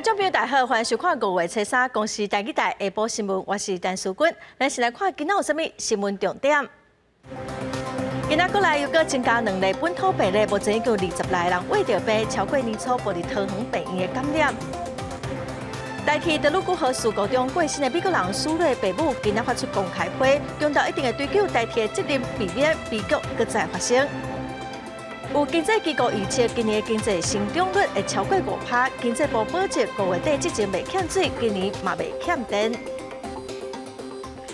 眾朋友大家好，歡迎收看5月初3公視台語台下晡新聞，我是陳淑君。咱先來看今仔有啥物新聞重點。今仔國內又閣增加兩例本土病例，目前已經有20來人穢著病，超過年初部立桃園病院的感染。台鐵德魯固號事故中過身的美國人蘇瑞爸母，今仔發出公開批，強調一定會追究台鐵的責任，避免悲劇閣再發生。有經濟機構預測，今年的經濟成長率會超過5趴。經濟部保證5月底之前袂欠水，今年嘛袂欠電。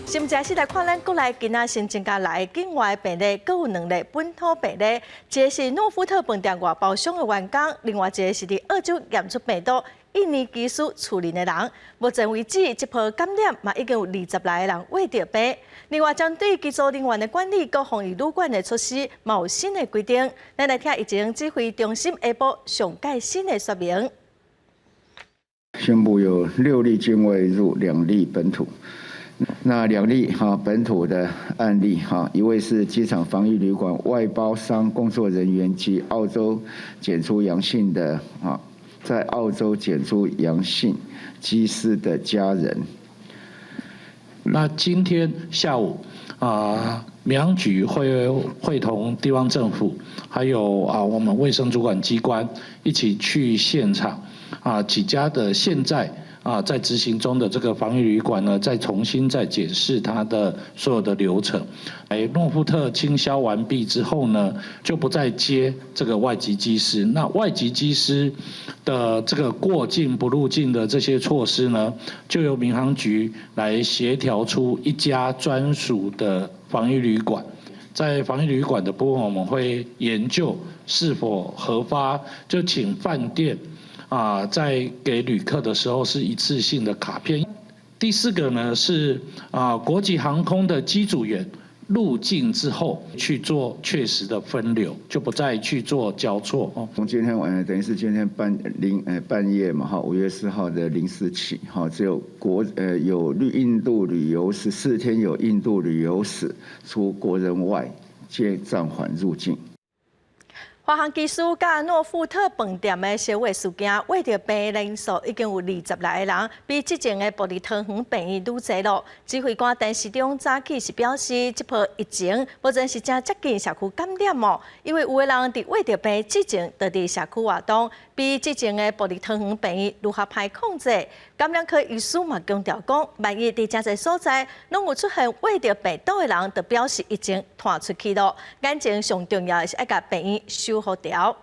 新聞是來看咱國內今仔新增加來境外病例，閣有兩例本土病例，一個是諾富特飯店外包廂的員工，另外一個是佇澳洲驗出病毒印尼機師厝鄰的人。目前為止，這波感染嘛已經有20來个人穢著病。另外，針對機組人員的管理，佮防疫旅館的措施，嘛有新的規定。咱來聽疫情指揮中心下晡上蓋新的說明。宣布有六例境外入，兩例本土。那兩例哈本土的案例哈，一位是機場防疫旅館外包商工作人員及澳洲檢出陽性的啊，在澳洲檢出陽性機師的家人。那今天下午啊，民航局會會同地方政府，還有啊我們衛生主管機關一起去現場啊幾家的現在啊，在執行中的這個防疫旅館呢，再重新再檢視它的所有的流程。哎，諾富特清消完畢之後呢，就不再接這個外籍機師。那外籍機師的這個過境不入境的這些措施呢，就由民航局來協調出一家專屬的防疫旅館。在防疫旅館的部分，我們會研究是否核發，就請飯店啊，在給旅客的時候是一次性的卡片。第四個呢是啊，國籍航空的機組員入境之後去做確實的分流，就不再去做交錯哦。從今天晚等於是今天半夜嘛哈，5月4號的0時起哈，只有國有印度旅遊14天有印度旅遊史，除國人外，皆暫緩入境。華航機師佮諾富特飯店的小話事件，穢著病人數已經有20來个人，比之前的部立桃園病院愈濟咯。指揮官陳時中早起是表示，這波疫情目前是誠接近社區感染哦，因為有的人佇穢著病之前就佇社區活動，比之前的部立桃園病院愈較歹控制。感染科醫師嘛強調講，萬一佇誠濟所在攏有出現穢著病毒的人，就表示疫情傳出去咯。眼前上重要的是愛共病院守護牢。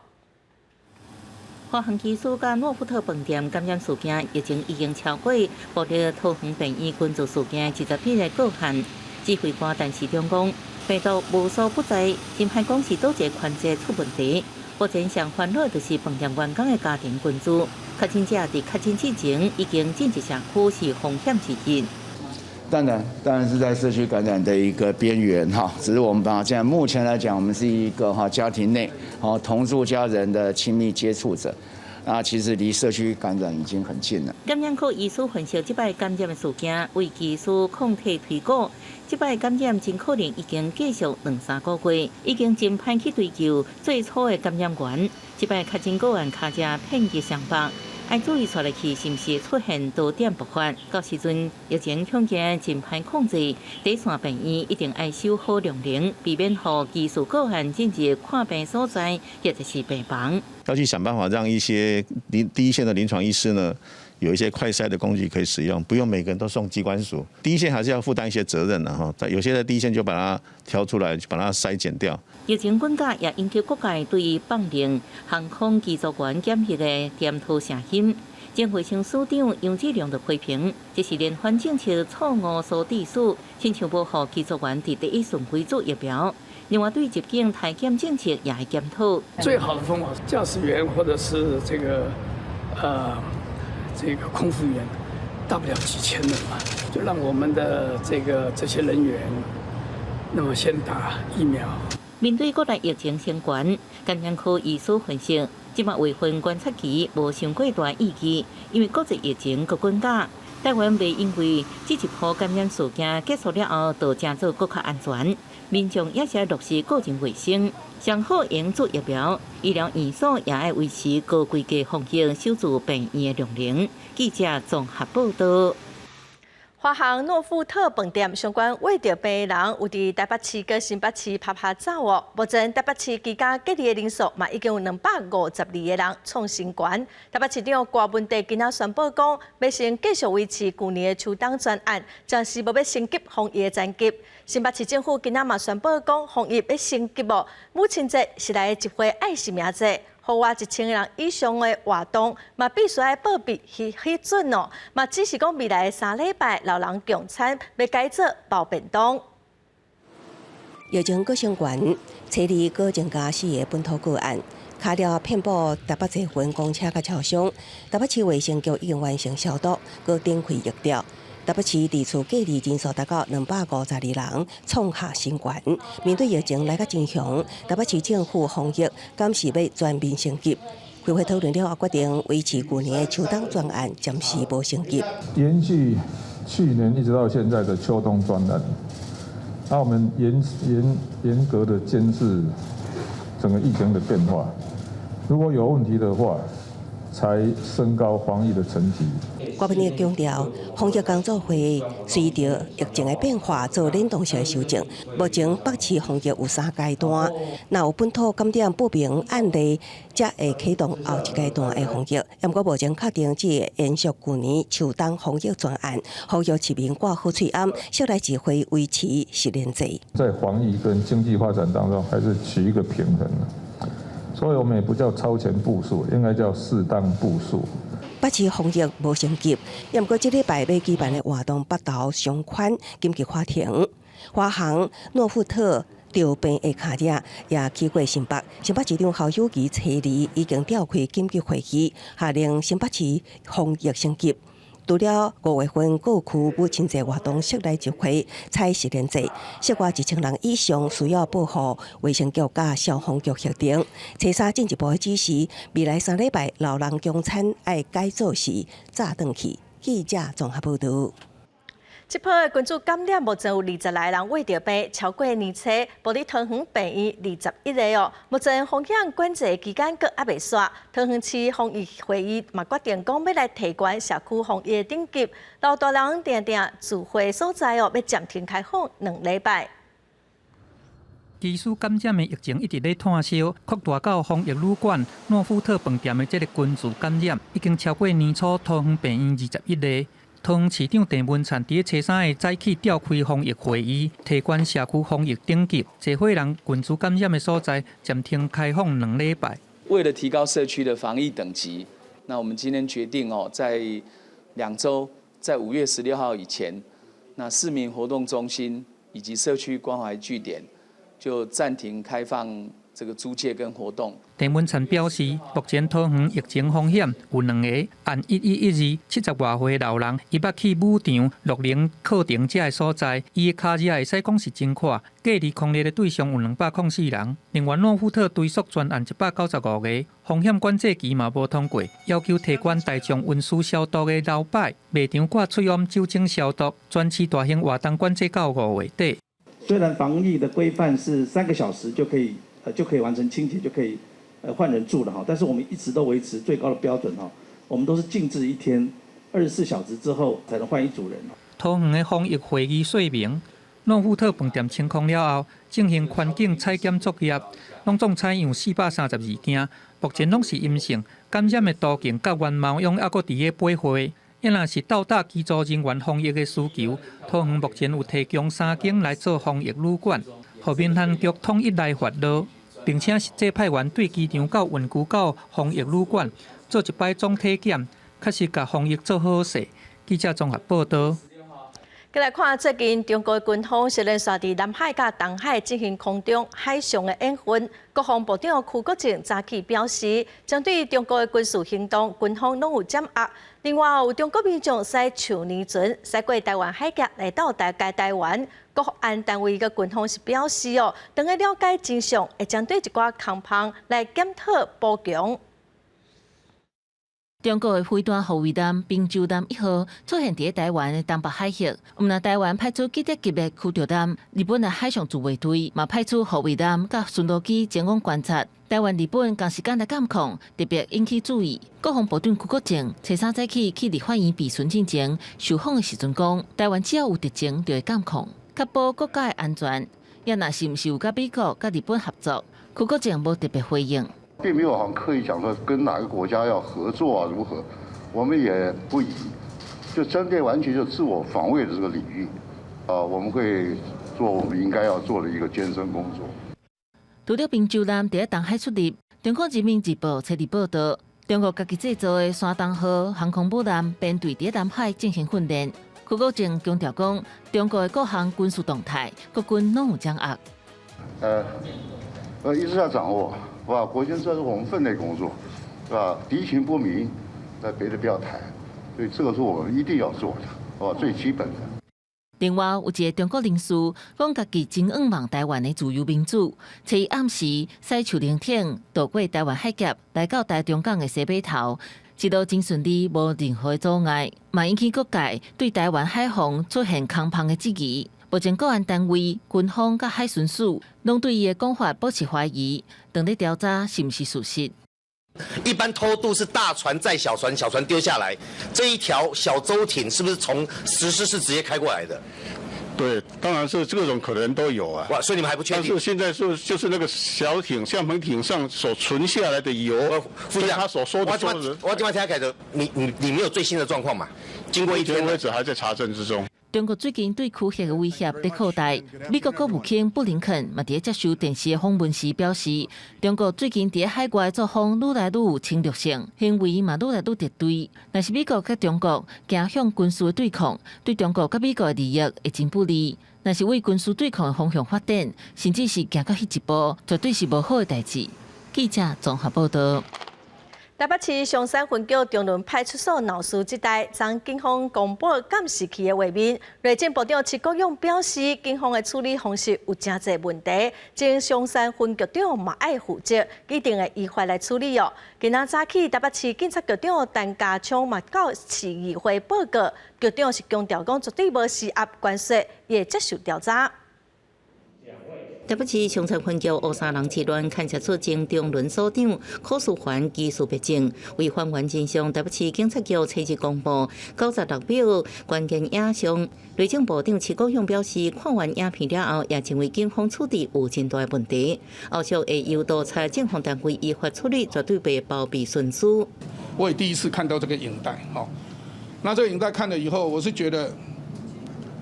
華航機師佮諾富特飯店感染事件，疫情已經超過部立桃園病院群聚事件20日的過限。指揮官陳時中講，病毒無所不在，真歹講是佗一個環節出問題。目前上煩惱就是飯店員工的家庭群聚，確診者佇確診之前已經進入社區是風險之一。當然，當然是在社區感染的一個邊緣哈，只是我們把現在目前來講，我們是一個哈家庭內同住家人的親密接觸者，啊，其實離社區感染已經很近了。感染科醫師分析，這擺感染的事件為機師抗體推估，這擺感染真可能已經繼續兩三個月，已經真歹去追究最初的感染源。這擺確診個案跤跡遍及雙北。愛注意出來去是毋是出現多點爆發？到時陣疫情恐驚真歹控制，第一線病院一定愛守好兩靈，避免予疑似個案進入看病所在，或者是病房。要去想辦法讓一些第一線的臨床醫師呢，有一些快篩的工具可以使用，不用每個人都送疾管署。第一線還是要負擔一些責任的哈，有些在第一線就把它挑出來，把它篩檢掉。疫情滾加也引起各界對放任航空機組員檢疫的檢討聲音。前衛生署長楊志良就批評，這是連番政策錯誤所致使，親像無予機組員佇第一順位注疫苗。另外，對入境篩檢政策也會檢討。最好的方法，駕駛員或者是這個空服員，大不了幾千人嘛，就讓我們的這些人員，那麼先打疫苗。面對國內疫情升懸，感染科醫師分析，這擺劃分觀察期無傷過大意義，因為國際疫情閣滾加，台灣袂因為這一波感染事件結束了後，就成做閣較安全。民眾也是愛落實個人衛生，上好用注疫苗，醫療院所也愛維持高規格防疫，守住病院的量能。記者綜合報道。華航諾富特飯店相關穢著病的人有佇台北市佮新北市趴趴走哦。目前台北市居家隔離的人數嘛已經有252個人創新高。台北市長柯文哲今仔宣布講，欲先繼續維持舊年的秋冬專案，暫時無欲升級防疫的層級。新北市政府今仔嘛宣布講，防疫欲升級哦。母親節是來集會愛實名制。戶外1000個人以上的活動，嘛必須愛報備批准哦。嘛只是講未來的3禮拜，老人共餐欲改做包便當。疫情閣升懸，初二閣增加四个本土個案，跤粒遍佈台北捷運公車佮超商。台北市衛生局已經完成消毒，閣展開疫調。台北市佇厝隔離人數達到252人，創下新高。面對疫情來甲真兇，台北市政府防疫敢是欲全面升級。開會討論了後，決定維持舊年的秋冬專案，暫時無升級。延續去年一直到現在的秋冬專案，那我們嚴嚴嚴格的監視整個疫情的變化，如果有問題的話，才升高防疫的層級。郭文傑強調，防疫工作會隨著疫情的變化做聯動性的修正。目前北市防疫有三階段，若有本土感染報名案例，才會啟動後一階段的防疫。毋過目前確定只會延續舊年秋冬防疫專案，呼籲市民掛好喙罨，室內集會維持實聯制。在防疫跟經濟發展當中，還是取一個平衡。所以我們也不叫超前部署，應該叫適當部署。北市防疫無升級，毋過這禮拜欲舉辦的活動北投商圈緊急喊停。華航諾富特著病的跤粒也去過新北，新北市長侯友宜初二已經召開緊急會議，下令新北市防疫升級。除了5月份各區母親節活動室內集會採實聯制，室外1000人以上需要報予衛生局佮消防局核定。初三進一步的指示，未來3禮拜老人供餐愛改做是炸轉去。記者綜合報道。這波的群組感染目前有20來人穢著病，超過年初埔里桃園病院21個哦。目前風險管制期間閣猶未煞，桃園市防疫會議嘛決定講欲來提懸社區防疫的等級，老大人定定聚會所在哦，欲暫停開放2禮拜。疑似感染的疫情一直咧湠燒，擴大到防疫旅館諾富特飯店的這个群聚感染，已經超過年初桃園病院21例。桃園市長鄭文燦佇咧初三的早起召開防疫會議，提懸社區防疫等級，濟歲人群組感染的所在暫停開放2禮拜。為了提高社區的防疫等級，那我們今天決定哦，在2週，在5月16號以前，那市民活動中心以及社區關懷據點就暫停開放這個租借跟活動。鄭文燦表示，目前桃園疫情風險有兩个，按111270外歲老人，伊捌去舞場、樂齡課程這个所在，伊的跤跡會使講是真闊。隔離匡列的對象有204人。另外，諾富特追溯專案195個，風險管制期嘛無通過，要求提懸大眾運輸消毒的流擺，賣場掛喙罨酒精消毒，全市大型活動管制到5月底。雖然防疫的規範是3個小時就可以完成清潔，就可以換人住了哈，但是我們一直都維持最高的標準哈，我們都是靜置一天，24小時之後才能換一組人。桃園的防疫會議說明，諾富特飯店清空了後，進行環境採檢作業，攏總採樣432件，目前攏是陰性，感染的途徑佮原貌攏猶閣佇咧比會。抑若是到達機組人員防疫的需求，桃園目前有提供三間來做防疫旅館，予民航局統一來發落，並且實際派員對機場到運具到防疫旅館做一擺總體檢，確實共防疫做好勢。記者綜合報道。閣來看最近中國軍方是連續佇南海佮東海進行空中、海上的演訓。國防部長邱國正早起表示，針對中國的軍事行動，軍方攏有掌握。另外，有中國民眾駛樹林船駛過臺灣海峽來到台灣，國安單位佮軍方是表示哦，當咧了解真相，會針對一寡空縫來檢討補強。中國的飛彈護衛艦平洲艦一號出現佇台灣的東北海域，毋但台灣派出基德級的驅逐艦，日本的海上自衛隊嘛派出護衛艦佮巡邏機前往觀察。台灣、日本仝時間來監控，特別引起注意。國防部長邱國正初三早起去立法院備詢進前受訪的時陣講，台灣只要有敵情就會監控，確保國家的安全。也若是毋是有佮美國、佮日本合作，邱國正無特別回應。並沒有好像刻意講說跟哪個國家要合作啊，如何？我們也不宜，就針對完全就自我防衛的這個領域，啊，我們會做我們應該要做的一個監偵工作。除了平洲艦佇東海出入，中國人民日報初二報道，中國家己製造的山東號航空母艦編隊佇南海進行訓練。邱國正強調講，中國的各項軍事動態，國軍攏有掌握。一直在掌握。是吧？國軍這是我們分內工作，是吧？敵情不明，那別的不要談，所以這個是我們一定要做的，是吧？最基本的。另外，有一個中國人士講，家己真向望台灣的自由民主，初一暗時駛樹靈艇渡過台灣海峽，來到台中港的西碼頭，一路真順利，無任何阻礙，嘛引起各界對台灣海防出現空泛的質疑。目前，國安單位、軍方佮海巡署攏對伊的講法保持懷疑，正咧調查是毋是事實。一般偷渡是大船載小船，小船丟下來，這一條小舟艇是不是從石獅市直接開過來的？對，當然是這種可能都有啊。哇，所以你們還不確定？但是現在是就是那個小艇橡皮艇上所存下來的油，副長他所說的說的，我這邊聽開的，你沒有最新的狀況嘛？經過一天為止還在查證之中。中國最近對區域的威脅咧擴大，美國國務卿布林肯嘛佇咧接受電視的訪問時表示，中國最近佇咧海外作風愈來愈有侵略性，行為嘛愈來愈敵對。若是美國佮中國走向軍事的對抗，對中國佮美國的利益會真不利。若是為軍事對抗的方向發展，甚至是行到彼一步，絕對是無好的代誌。記者綜合報道。台北市松山分局中崙派出所鬧事這代，昨警方公布監視器的畫面。內政部長徐國勇表示，警方的處理方式有誠濟問題，前松山分局長嘛愛負責，一定會依法來處理哦。今仔早起，台北市警察局長陳家聰嘛到市議會報告，局長是強調講絕對無施壓關說，會接受調查。台北市松山分局烏衫人之亂，勘查出前中崙所長柯書環疑似白證，為還原真相，台北市警察局初日公布96秒關鍵影像。內政部長徐國勇表示，看完影片了後，也認為警方處置有真大問題，後續會由督察政風單位依法處理，絕對袂包庇徇私。我也第一次看到這個影帶，那這個影帶看了以後，我是覺得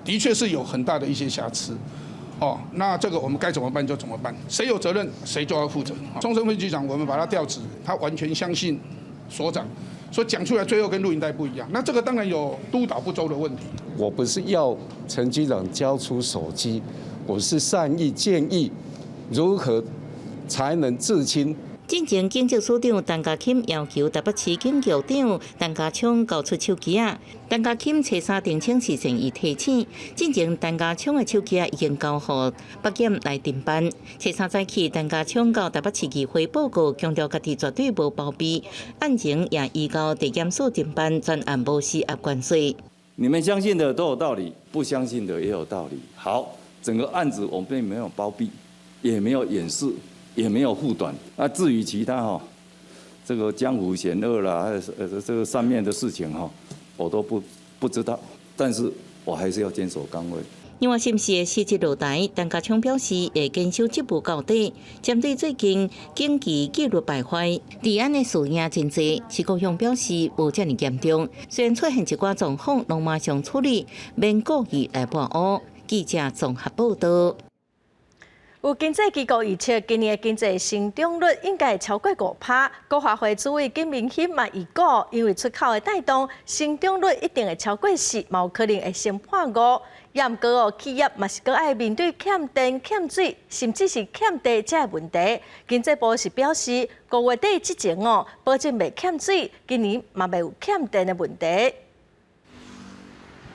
的確是有很大的一些瑕疵。哦，那這個我們該怎麼辦就怎麼辦，誰有責任誰就要負責。松山分局長，我們把他調職，他完全相信所長，所以講出來最後跟錄影帶不一樣。那這個當然有督導不周的問題。我不是要陳局長交出手機，我是善意建議如何才能自清。進前警政署長陳家欽要求台北市警局長陳家聰交出手機仔，陳家欽初三澄清是善意提醒。進前陳家聰的手機仔已經交予北檢來偵辦。初三早起，陳家聰到台北市議會報告，強調家己絕對無包庇，案情也移交地檢署偵辦，全案無施壓關說。你們相信的都有道理，不相信的也有道理。好，整個案子我們並沒有包庇，也沒有掩飾。也沒有護短。那至於其他哈，這個江湖險惡啦，還是這個上面的事情哈，我都不知道。但是我還是要堅守崗位。另外，是毋是會辭職落台？陳家聰表示會堅守職務到底。針對最近警紀紀律敗壞，治安的事件真濟，徐國勇表示無遮爾嚴重。雖然出現一寡狀況，攏馬上處理，免故意來抹烏。記者綜合報道。有經濟機構預測，今年的經濟成長率應該會超過5%。國發會主委金明欣嘛預估，因為出口的帶動，成長率一定會超過4，嘛有可能會先破5。也毋過哦，企業嘛是閣愛面對欠電、欠水，甚至是欠地這个問題。經濟部是表示，5月底之前哦，保證袂欠水，今年嘛袂有欠電的問題。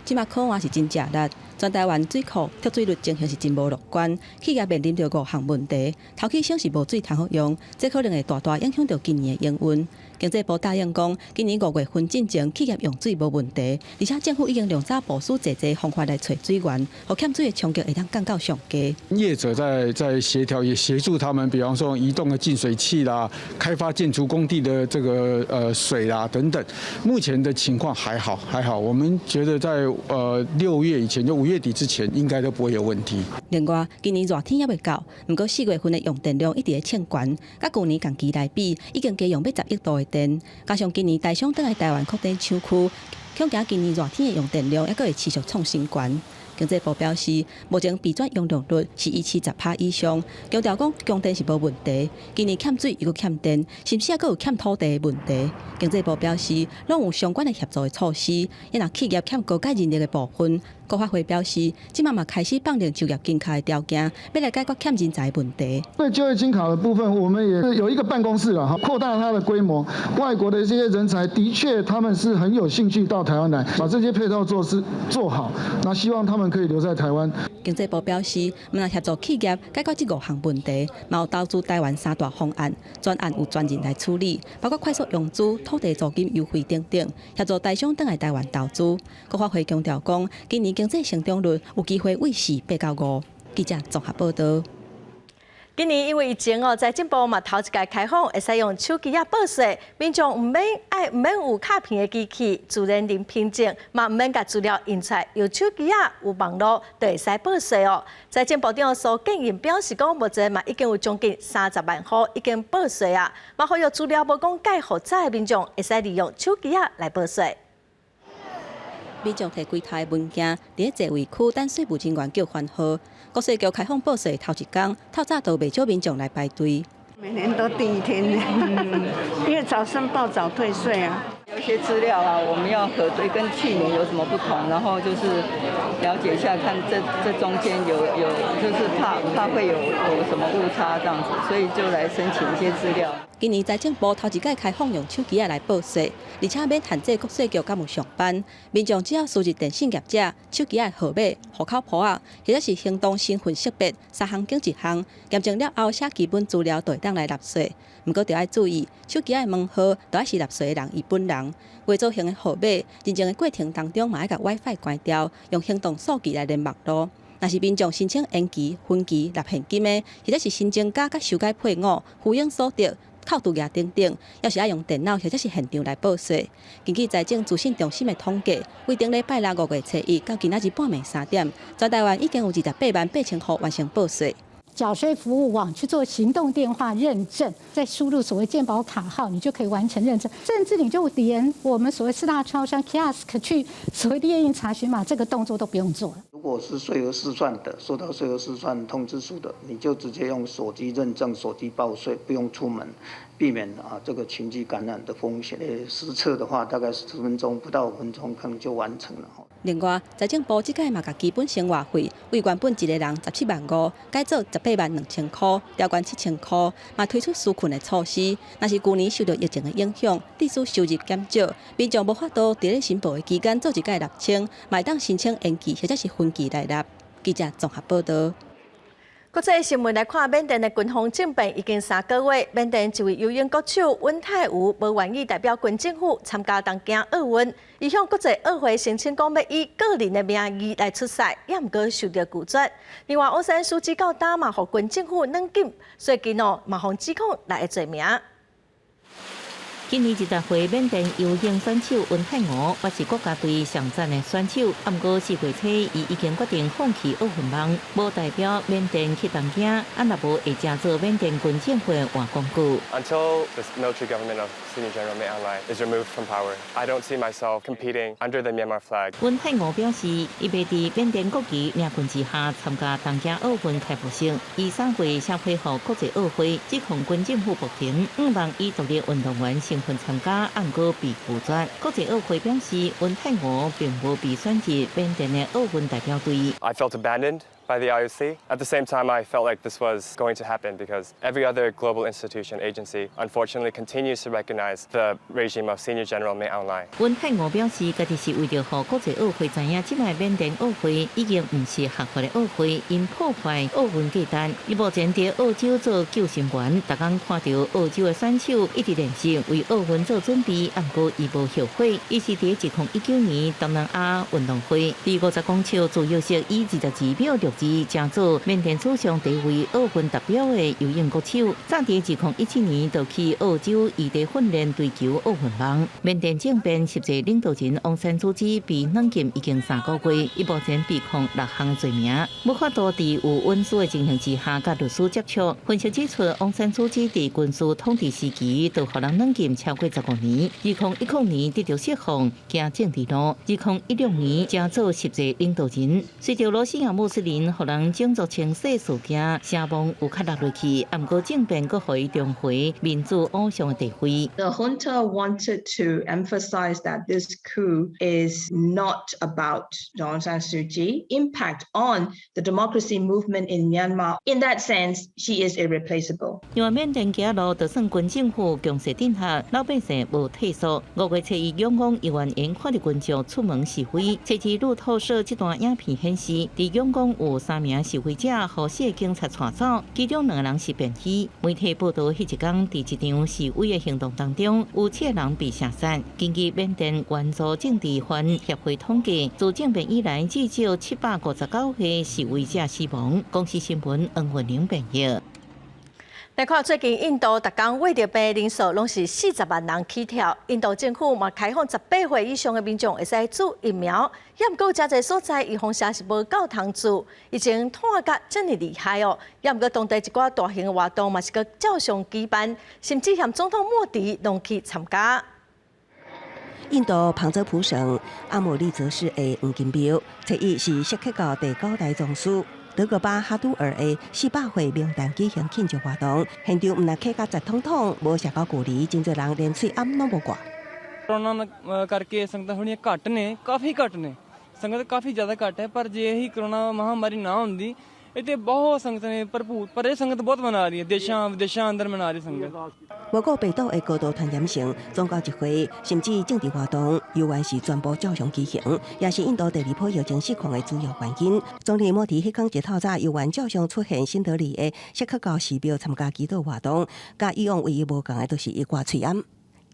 這馬考案是真食力，全台灣水庫蓄水率情形是真無樂觀，企業面臨著五項問題，頭起先是無水通好用，這可能會大大影響著今年的營運。經濟部答應講，今年五月份進前企業用水無問題，而且政府已經量早部署濟濟方法來揣水源，予欠水的衝擊會當降到上低。業者在協調，也協助他們，比方說移動的淨水器啦，開發建築工地的這個水啦等等。目前的情況還好，還好。我們覺得在6月以前，就5月底之前，應該都不會有問題。另外，今年熱天猶未到，毋過四月份的用電量一直咧衝懸，佮舊年仝期來比，已經加用欲10億度的電。加上今年台商轉來台灣擴展廠區，恐驚今年熱天的用電量猶閣會持續創新懸。經濟部表示，目前備轉容量率是維持10%以上，強調講供電是無問題。今年欠水又閣欠電，甚至猶閣有欠土地的問題。經濟部表示，攏有相關的協助的措施，伊若企業欠高階人力的部分，國發會表示，這馬嘛開始放寬就業金卡的條件，欲來解決欠人才的問題。對就業金卡的部分，我們也是有一個辦公室了，哈，擴大它的規模。外國的這些人才，的確他們是很有興趣到台灣來，把這些配套措施做好，那希望他們可以留在台灣。經濟部表示，毋但協助企業解決這五項問題，嘛有投資台灣三大方案，專案有專人來處理，包括快速融資、土地租金優惠等等，協助台商轉來台灣投資。國發會強調講，今年經濟成長率有機會維持8到5。記者綜合報導。今年因為疫情哦，財政部嘛頭一屆開放，會使用手機仔報稅，民眾毋免有卡片的機器，自然人憑證，嘛毋免共資料印出來，用手機仔有網路就會使報稅哦。財政部長蘇建榮表示講，目前嘛已經有將近30萬戶已經報稅啊，嘛呼籲資料無講蓋複雜的民眾會使利用手機仔來報稅。民眾提規沓文件，佇咧座位區等稅務人員叫番號。國稅局開放報稅頭一工，透早就袂少民眾來排隊。每年都第一天，因為早申報早退稅啊。有一些資料啊，我們要核對，跟去年有什麼不同，然後就是了解一下，看這中間有，就是怕會有什麼誤差這樣子，所以就來申請一些資料。今年財政部頭一擺開放用手機仔來報稅，而且免限制國稅局敢有上班，民眾只要輸入電信業者手機仔號碼、戶口簿仔，或者是行動身份識別三項揀一項，驗證了後寫基本資料就會當來納稅。毋過著愛注意，手機仔的門號著愛是納稅的人伊本人，偽造型的號碼，認證的過程當中嘛愛共 WiFi 關掉，用行動數據來連網路。若是民眾申請延期、分期納現金的，或者是新增加佮修改配偶、扶養所得、扣除額等等，猶是愛用電腦或者是現場來報稅。根據財政資訊中心的統計，對頂禮拜六5月初1到今仔日半暝3點，全台灣已經有28萬8千戶完成報稅。繳稅服務網去做行動電話認證，再輸入所謂健保卡號，你就可以完成認證。甚至你就連我們所謂四大超商 kiosk 去所謂列印查詢碼這個動作都不用做了。如果是稅額試算的，收到稅額試算通知書的，你就直接用手機認證、手機報稅，不用出門，避免啊這個群聚感染的風險。實測的話，大概10分鐘不到5分鐘，可能就完成了。另外，財政部這屆嘛共基本生活費，對原本一个人17萬5，改做18萬2千箍，調懸7千箍，嘛推出紓困的措施。若是舊年受著疫情的影響，致使收入減少，民眾無法度佇咧申報的期間做一擺納清，嘛會當申請延期或者是分期來納。記者綜合報導。國際新聞來看，緬甸的軍方政變已經3個月。緬甸一位游泳國手溫泰吳無願意代表軍政府參加東京奧運，伊向國際奧會申請講欲以個人的名義來出賽，也毋過受著拒絕。另外，翁山蘇姬到今嘛，予軍政府軟禁，最近哦嘛予指控六个罪名。今年20歲緬甸游泳選手溫泰吳，也是國家隊上讚的選手。毋過4月初，伊已經決定放棄奧運夢，無代表緬甸去東京，啊若無會成做緬甸軍政府的活工具。 Until the military government of Senior General Min Aung Hlaing is removed from power, I don't see myself competing under the Myanmar flag. 溫泰吳表示，伊袂佇緬甸國旗領軍之下參加東京奧運開幕式。伊3月寫批予國際奧會，指控軍政府暴行，向望以獨立運動員身份參加，毋過被拒絕。國際奧會表示，溫泰吳並無被選入緬甸的奧運代表隊。 I felt abandoned by the IOC. At the same time, I felt like this was going to happen because every other global institution agency unfortunately continues to recognize the regime of Senior General Min Aung Hlaing. 溫泰娥表示，家己是為著予國際奧會知影，這擺緬甸奧會已經毋是合法的奧會，𪜶破壞奧運價值。伊目前佇澳洲做救生員，逐工看著澳洲的選手一直練習為奧運做準備，毋過伊無後悔。伊是佇2019年東南亞運動會，佇50公尺自由式以22秒62，成做緬甸史上第一位奧運達標的游泳國手。早佇2017年就去澳洲異地訓練追求奧運夢。緬甸政變實際領導人翁山蘇姬被軟禁已經3個月，伊目前被控六項罪名。無法度佇有隱私的情形之下，佮律師接觸。分析指出，翁山蘇姬佇軍事統治時期就予人軟禁超過15年。2010年得著釋放，行政治路。2016年成做實際領導人。隨著羅興亞穆斯林予人種族清洗事件，聲望有較落落去，毋過政變閣予伊重回民主偶像的地位。 The junta wanted to emphasize that this coup is not about Aung San Suu Kyi impact on the democracy movement in Myanmar. In that sense, she is irreplaceable. 因為緬甸街路就算軍政府強勢鎮壓，老百姓無退縮。5月初一，仰光1萬人看著群眾出門示威。初二路透社這段影片顯示，佇仰光有三名示威者予四个警察帶走，其中兩個人是便衣。媒體報道，彼一工佇這場示威的行動當中，有七個人被射殺。根據緬甸援助政治犯協會統計，自政變以來，至少759個示威者死亡。公視新聞黃雲玲編譯。來看最近印度逐工穢著病人數攏是40萬人起跳，印度政府嘛開放18歲以上的民眾會使注疫苗，也毋過誠濟所在預防射是無夠通注，疫情拖甲遮爾厲害哦。也毋過當地一寡大型的活動嘛是閣照常舉辦，甚至連總統莫迪攏去參加。印度旁遮普省阿姆利則市的黃金廟，初一是錫克教第九代宗師德格巴哈杜爾的400歲冥誕舉行慶祝活動，現場毋但客甲擠通通，無社交距離，真濟人連喙罨攏無掛。 ਕਰੋਨਾ ਕਰਕੇ ਸੰਗਤਾਂ ਥੋੜੀਆਂ ਘੱਟ ਨੇ, ਕਾਫੀ ਘੱਟ ਨੇ ਸੰਗਤ, ਕਾਫੀ ਜ਼ਿਆਦਾ ਘੱਟ ਹੈ। ਪਰ ਜੇ ਇਹੀ ਕਰੋਨਾ ਮਹਾਮਾਰੀ ਨਾ ਹੁੰਦੀ, ਇੱਥੇ ਬਹੁਤ ਸੰਗਤ ਨੇ ਭਰਪੂਰ, ਪਰ ਇਹ ਸੰਗਤ ਬਹੁਤ ਮਨਾ ਰਹੀ ਹੈ, ਦੇਸ਼ਾਂ ਵਿਦੇਸ਼ਾਂ ਅੰਦਰ ਮਨਾ ਰਹੀ ਸੰਗਤ।無過病毒的高度傳染性，宗教集會甚至政治活動，猶原是全部照常舉行，也是印度第二波疫情失控的主要原因。總理莫迪彼工一透早，猶原照常出現新德里的錫克教寺廟參加祈禱活動，佮以往唯一無仝的，就是伊掛喙罨。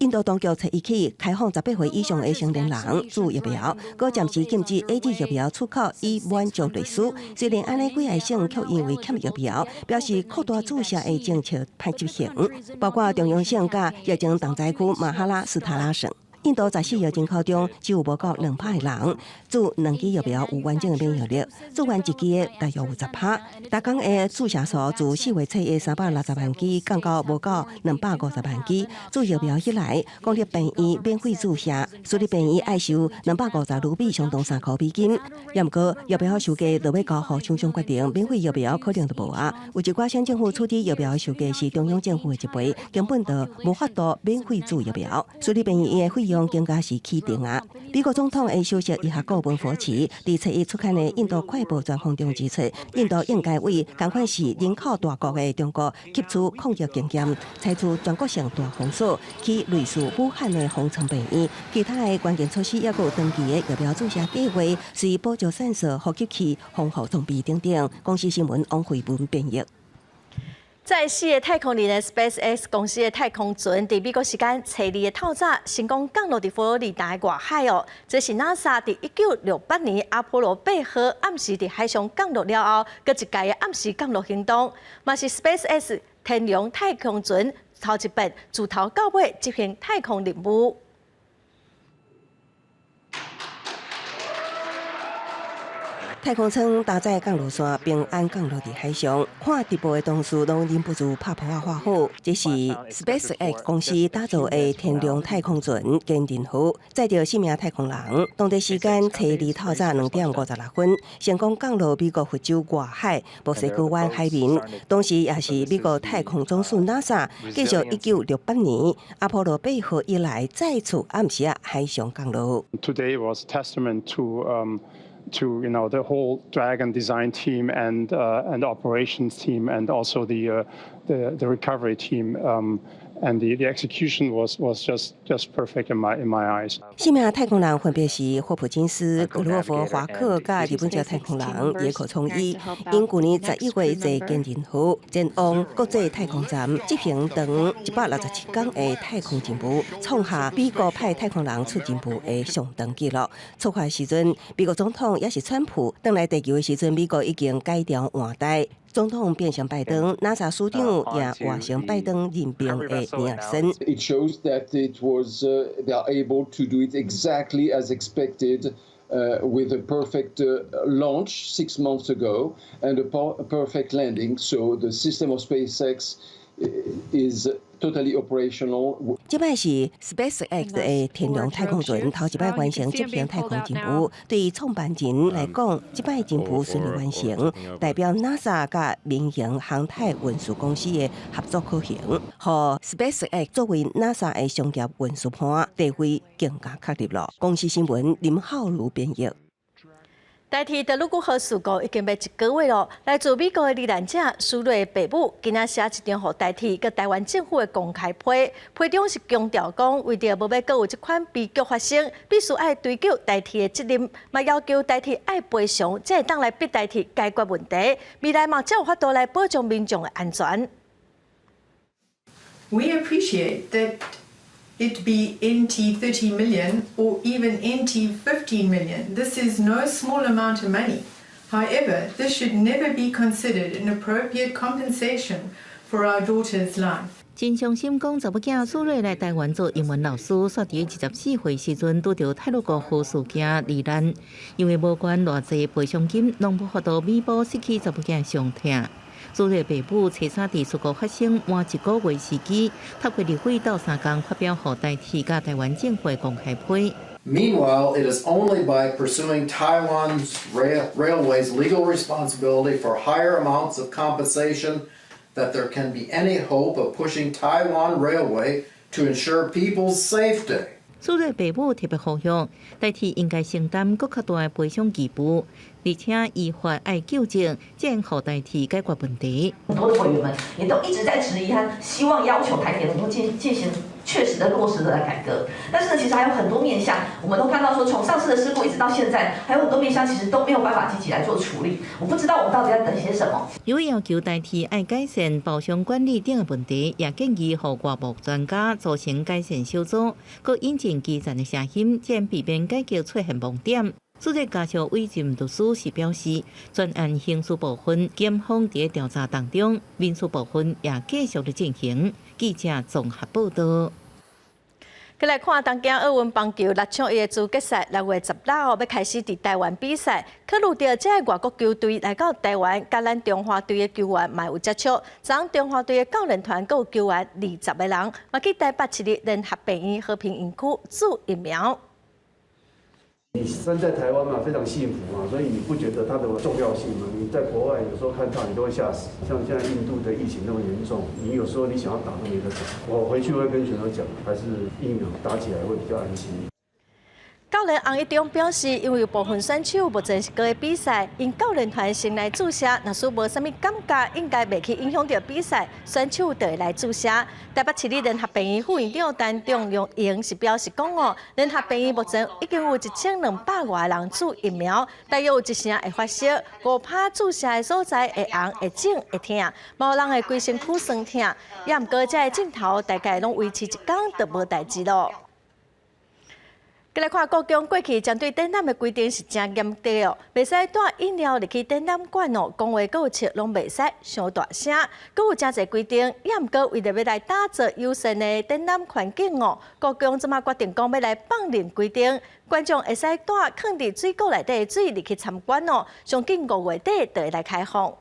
印度當局初一起開放18歲以上的成年人注疫苗，閣暫時禁止 AZ 疫苗出口以滿足類似。雖然按呢幾个省卻因為欠疫苗，表示擴大注射的政策歹執行，包括中央省佮疫情重災區馬哈拉斯塔拉省。印度14億人口中，只有無夠2趴的人注兩劑疫苗有完整的免疫力，注完一劑的大約有10趴。逐工的注射數自4月初的360萬劑降到無夠250萬劑。注疫苗起來，公立病院免費注射，私立病院愛收250盧比，相當3塊美金。也毋過疫苗售價落尾交予廠商決定，免費疫苗可能就無啊。有一寡省政府處理疫苗的售價是中央政府的一倍，根本就無法度免費注疫苗。私立病院的費用更加是起定啊！美國總統的首席醫學顧問佛奇佇初一出刊的《印度快報》專訪中指出，印度應該為仝款是人口大國的中國吸取抗疫經驗，採取全國性大封鎖，去類似武漢的方艙病院。其他的關鍵措施抑閣有長期的疫苗注射計劃，隨補助線索、呼吸器、防護裝備等等。公視新聞王慧文編譯。載四个太空人的 SpaceX 公司的太空船，佇美國時間初二的透早成功降落佇佛羅里達的外海哦。這是 NASA 佇1968年阿波羅8號暗時佇海上降落了後，閣一屆的暗時降落行動，嘛是 SpaceX 天龍太空船頭一遍自頭到尾執行太空任務。太空艙搭載降落傘平安降落佇海上，看直播的同事攏忍不住拍噗仔喊好。這是 SpaceX 公司打造的天龍太空船堅韌號，載著四名太空人。當地時間初二透早2點56分，成功降落美國佛州外海墨西哥灣海面。同時，也是美國太空總署 NASA 繼續1968年阿波羅8號以來再次暗時仔海上降落。 Today was testament to to the whole Dragon design team and operations team and also the recovery team. And the execution was just perfect in my eyes. 四名太空人分別是霍普金斯、格洛佛、華克佮日本籍太空人野口聰一。𪜶舊年11月坐堅人號前往國際太空站執行長167天的太空任務，創下美國派太空人出任務的上長紀錄。出發時陣，美國總統也是川普，轉來地球的時陣，美國已經改朝換代。總統變成拜登，NASA 署長也換成拜登任命的尼爾森。 It shows that it was they are able to do it exactly as expected. With a perfect launch 6 months ago and a perfect landing. So the system of SpaceX is totally operational. 這擺是 SpaceX 的天龍太空船頭一擺完成執行太空任務。對創辦人來講，這擺任務順利完成，代表 NASA 佮民營航太運輸公司的合作可行，予 SpaceX 作為 NASA 的商業運輸伴地位更加確立了。公視新聞林浩如編譯。台鐵太魯閣號事故已經欲一個月囉。來自美國的罹難者蘇瑞爸母，今仔寫一張予台鐵佮台灣政府的公開批，批中是強調講，為著無欲閣有這款悲劇發生，必須愛追究台鐵的責任，嘛要求台鐵愛賠償，才會當來逼台鐵解決問題，未來嘛才有法度來保障民眾的安全。 We appreciate that it be NT 30 million or even NT 15 million. This is no small amount of money. However, this should never be considered an appropriate compensation for our daughter's life. 真傷心，講查某囝蘇瑞來台灣做英文老師，煞佇24歲時陣拄著太魯閣號事件罹難，因為無管偌濟賠償金，攏無法度彌補失去查某囝傷痛。蘇瑞爸母初三佇事故發生滿一個月時機，透過立委鬥相共發表予台鐵佮台灣政府公開批。 Meanwhile, it is only by pursuing Taiwan's railway's legal responsibility for higher amounts of compensation that there can be any hope of pushing Taiwan Railway to ensure people's safety. 蘇瑞爸母特別呼籲，台鐵應該承擔閣較大的賠償義務，而且依法愛糾正，才會予台鐵解決問題。很多的委員們也都一直在質疑，和希望要求台鐵能夠進行確實的落實的來改革。但是呢，其實還有很多面向，我們都看到說，從上次的事故一直到現在，還有很多面向其實都沒有辦法積極來做處理。我不知道我們到底在等些什麼。有要求台鐵愛改善包廂管理等的問題，也建議予外部專家組成改善小組，閣引進基層的聲音，才避免改革出現盲點。蘇瑞家屬委任律師時表示，全案刑事部分檢方佇調查當中，民事部分也繼續咧進行。記者綜合報道。閣來看東京奧運棒球六搶一的資格賽，6月16號欲開始佇台灣比賽。考慮著這个外國球隊來到台灣，佮咱中華隊的球員嘛有接觸。昨中華隊的教練團閣有球員20個人，嘛去台北市立聯合病院和平院區注疫苗。你身在台灣嘛，非常幸福嘛，所以你不覺得它的重要性嗎？你在國外有時候看到你都會嚇死，像現在印度的疫情那麼嚴重，你有時候你想要打都沒得打。我回去會跟選手講，還是疫苗打起來會比較安心。教練洪一中表示，因為有部分選手目前是閣咧比賽，𪜶教練團先來注射，若是無啥物感覺，應該袂去影響著比賽，選手就會來注射。台北市立聯合病院副院長陳仲榮是表示講哦，聯合病院目前已經有1200外人注疫苗，大約有一成會發燒，5%注射的所在會紅、會腫、會疼，嘛有人會規身軀酸疼，也毋過這个症頭大概攏維持一工就無代誌囉。來看故宮過去針對展覽的規定是誠嚴格哦，袂使帶飲料入去展覽館哦，講話閣有笑攏袂使傷大聲，閣有誠濟規定。也毋過為著欲來打造友善的展覽環境哦，故宮這馬決定講欲來放任規定，觀眾會使帶囥佇水果內底的水入去參觀哦，上緊5月底就會來開放。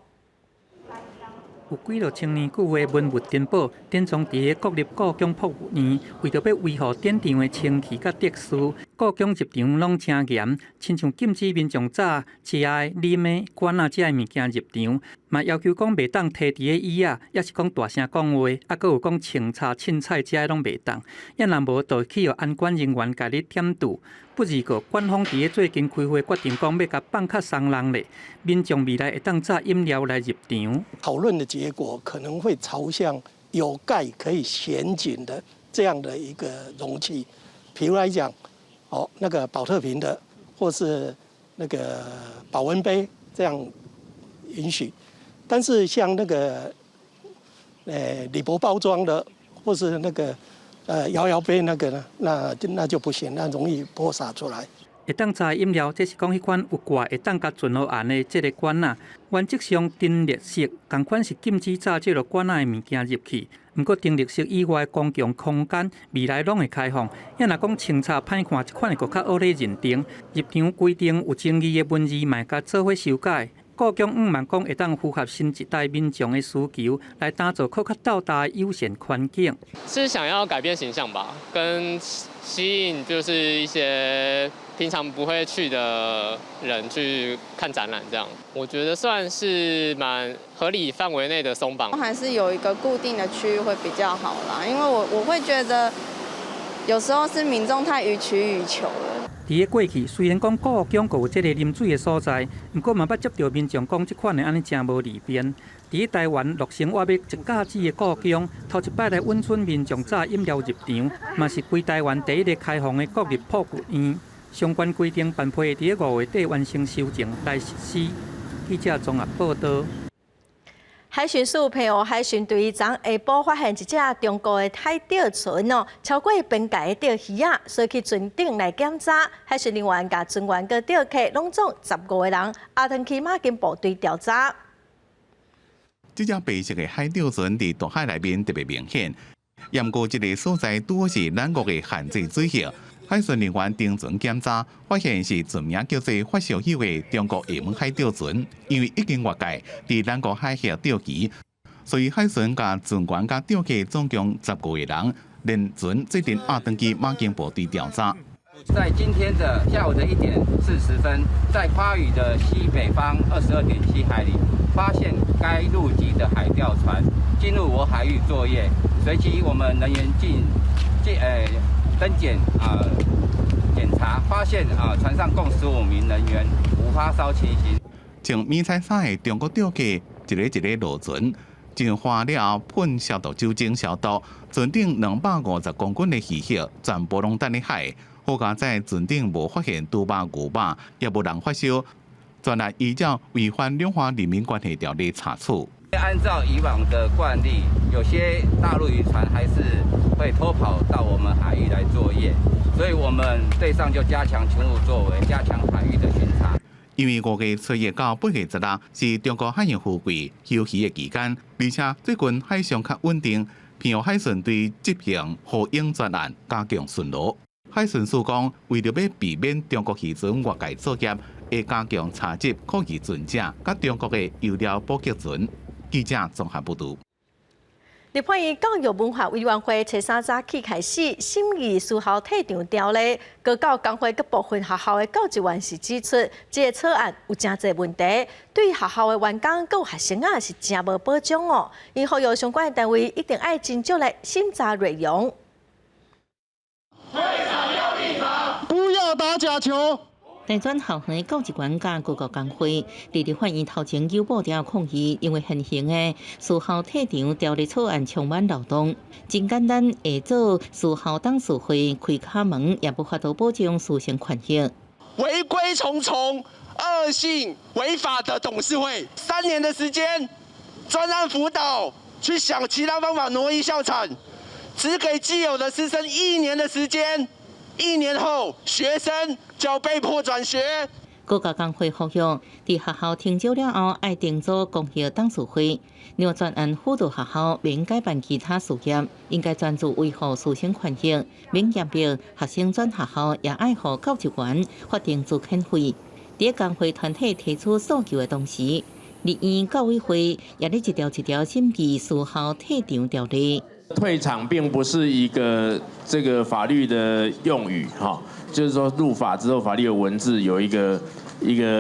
有幾落千年久的文物珍寶，典藏佇國立故宮博物院。為著欲維護展場的清氣佮秩序，故宮入場攏誠嚴，親像禁止民眾早食的、啉的、罐仔這的物件入場。嘛要求講袂當提佇咧椅仔，抑是講大聲講話，啊，閣有講清茶凊彩這攏袂當。啊若無，就去予安管人員共你點住。不而過，官方佇咧最近開會決定講，欲共放較鬆人咧，民眾未來會當紮飲料來入場。討論的結果可能會朝向有蓋可以旋緊的這樣的一個容器，譬如來講，哦，那個寶特瓶的，或是那個保溫杯，這樣允許。但是像那個，鋁箔包裝的，或是那個，搖搖杯那個呢，那就不行，那容易潑灑出來。會當紮飲料，這是講彼款有蓋會當共存予絚的這個罐仔，原則上陳列室仝款是禁止紮這個罐仔的物件入去。毋過陳列室以外公共空間未來攏會開放。啊若講清查歹看，這款會閣較惡咧認定。入場規定有爭議的文字，嘛會共做伙修改。故宮向望講會當符合新一代民眾的需求，來打造閣較鬥大友善環境。是想要改變形象吧，跟吸引就是一些平常不會去的人去看展覽，這樣我覺得算是蠻合理範圍內的鬆綁。還是有一個固定的區域會比較好啦，因為我會覺得有時候是民眾太予取予求了。佇咧過去，雖然講故宮閣有這个啉水的所在，毋過嘛捌接著民眾講這款的按呢誠無利便。佇咧台灣落成約欲一甲子的故宮，頭一擺來允准民眾紮飲料入場，嘛是規台灣第一个開放的國立博物院。相關規定辦批會佇咧5月底完成修正來實施。記者綜合報導。海巡署澎湖海巡隊昨下晡發現一隻中國的海釣船哦，超過邊界的釣魚仔，所以去船頂來檢查。海巡人員共船員佮釣客攏總15個人，押轉去馬金部隊調查。這隻白色的海釣船佇大海內面特別明顯，毋過這个所在拄好是咱國的限制水域。海巡人員登船檢查，發現是船名叫做發燒友的中國廈門海釣船，因為已經越界佇咱國海域釣魚，所以海巡共船員佮釣客總共15個人，連船做陣押轉去馬經部隊調查。在今天的下午的1點40分，在花嶼的西北方22.7海里，發現該陸籍的海釣船進入我海域作業，隨即我們人員進進登檢啊檢查，發現啊船上共15名人員無發燒情形。穿迷彩衫的中國釣客一个一个落船，淨化了後噴消毒酒精消毒，船頂250公斤的魚肉全部攏擲佇海。好佳哉船頂無發現豬肉、牛肉，也無人發燒，專案依照違反兩岸人民關係條例查處。按照以往的慣例，有些大陸漁船還是會偷跑到我們海域來作業，所以我們隊上就加強勤務作為，加強海域的巡查。因為5月初一到8月16是中國海洋富貴休漁的期間，而且最近海上較穩定，澎湖海巡隊執行護鷹專案加強巡邏。海巡署講，為著欲避免中國漁船越界作業，會加強查緝可疑船隻佮中國的油料補給船。記者綜合報導。立法院教育文化委員會初三早起開始審議私校退場條例，高教工會佮部分學校的教職員是指出，這个草案有誠濟問題，對學校的員工佮學生仔是誠無保障哦。𪜶呼籲相關的單位一定愛斟酌來審查內容。退場要立法，不要打假球。台專校園教職員佮高教工會，佇立法院頭前詎布條抗議，因為現行的私校退場條例草案充滿漏洞，真簡單會做私校董事會開卡門，也無法度保障師生權益。違規重重、惡性違法的董事會，3年的時間，專案輔導，去想其他方法挪移校產，只給既有的師生一年的時間。一年後，學生就要被迫轉學。高教工會呼籲，佇學校停招了後，愛定組公益董事會，另外專案輔導學校免改辦其他事業，應該專注維護師生權益，免強迫學生轉學校，也愛予教職員法定資遣費。佇工會團體提出訴求的同時，立院教委會也咧一條一條審議私校退場條例。退場並不是一個這個法律的用語，哈，就是說入法之後，法律的文字有一個